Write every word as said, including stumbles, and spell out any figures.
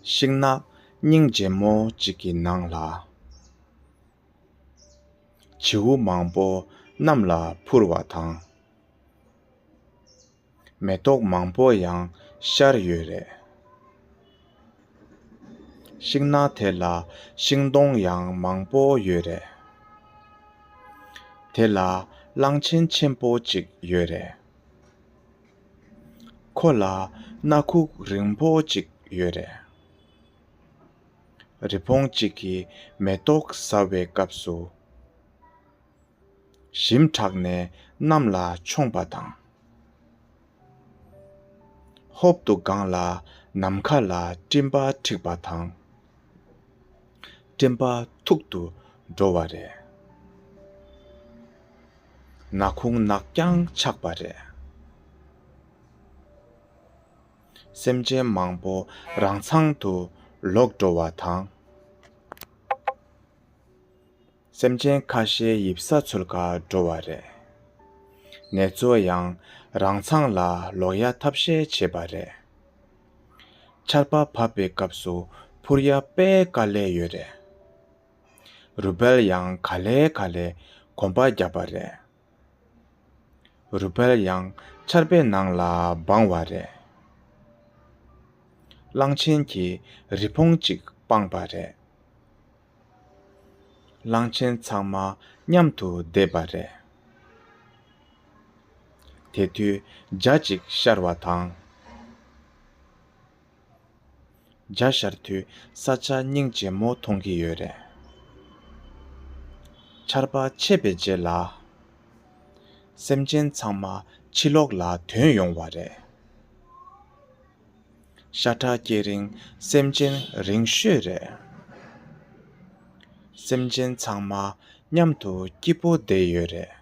ཤིང་ནགས་སྙིང་རྗེ་མོ་གཅིག་གི་ནང་ལ། བྱིའུ་མང་པོ་གནམ་ལ་འཕུར་བ་དང་། མེ་ཏོག་མང་པོ་ཡང་ཤར་ཡོད་རེད། ཤིང་ནགས་དེ་ལ་ཤིང་སྡོང་ཡང་མང་པོ་ཡོད་རེད། དེ་ལ་གླང་ཆེན་ཆེན་པོ་གཅིག་ཡོད་རེད། ཁོ་ལ་སྣ་ཁུག་རིང་པོ་གཅིག་ཡོད་རེད། རི་བོང་གཅིག་གིས་མེ་ཏོག་ཟ་བའི་སྐབས་སུ། ཞིམ་དྲགས་ནས་གནམ་ལ་མཆོངས་པ་དང་། ཧོབ་ཏུ་སྒང་ལ་ནམ་མཁའ་ལ་སྤྲིན་པ་འཁྲིགས་པ་དང་། སྤྲིན་པ་ཐུག་ཏུ་འགྲོ་བ་རེད། ནག་ཁུང་ནག་རྐྱང་ཆགས་པ་རེད། སེམས་ཅན་མང་པོ་རང་མཚང་དུ་ལོག་འགྲོ་བ་དང་། སེམས་ཅན་ཁ་ཤས་ཡིབ་ས་ཚོའི་ཁར་འགྲོ་བ་རེད། ནེ་ཙོ་ཡང་རང་མཚང་ལ་ལོག་ཡ་ཐབས་ཤེས་བྱེད་པ་རེད། ཆར་པ་བབས་པའི་སྐབས་སུ་འཕུར་ཡ་དཔེ་དཀའ་ལས་ཡོད་རེད། རུས་སྦལ་ཡང་ག་ལེ་ག་ལེ་གོམ་པ་རྒྱབ་པ་རེད། རུས་སྦལ་ཡང་ཆར་པའི་ནང་ལ་སྦང་བ་རེད། གླང་ཆེན་གྱིས་རི་བོང་གཅིག་སྤངས་པ་རེད། གླང་ཆེན་ཚང་མ་མཉམ་དུ་བསྡད་པ་རེད། དེ་དུས་འཇའ་གཅིག་ཤར་བ་དང་། འཇའ་ཤར་དུས་ས་ཆ་སྙིང་རྗེ་མོ་མཐོང་གི་ཡོད་རེད། ཆར་པ་ཆད་པའི་རྗེས་ལ། སེམས་ཅན་ཚང་མ་ཕྱི་ལོགས་ལ་ཐོན་ཡོང་བ་རེད། ཤ་ཁྲག་སྐྱེ་རིང་སེམས་ཅན་རིང་ཤོས་རེད། སེམས་ཅན་ཚང་མ་མཉམ་དུ་སྐྱིད་པོ་བསྡད་ཡོད་རེད།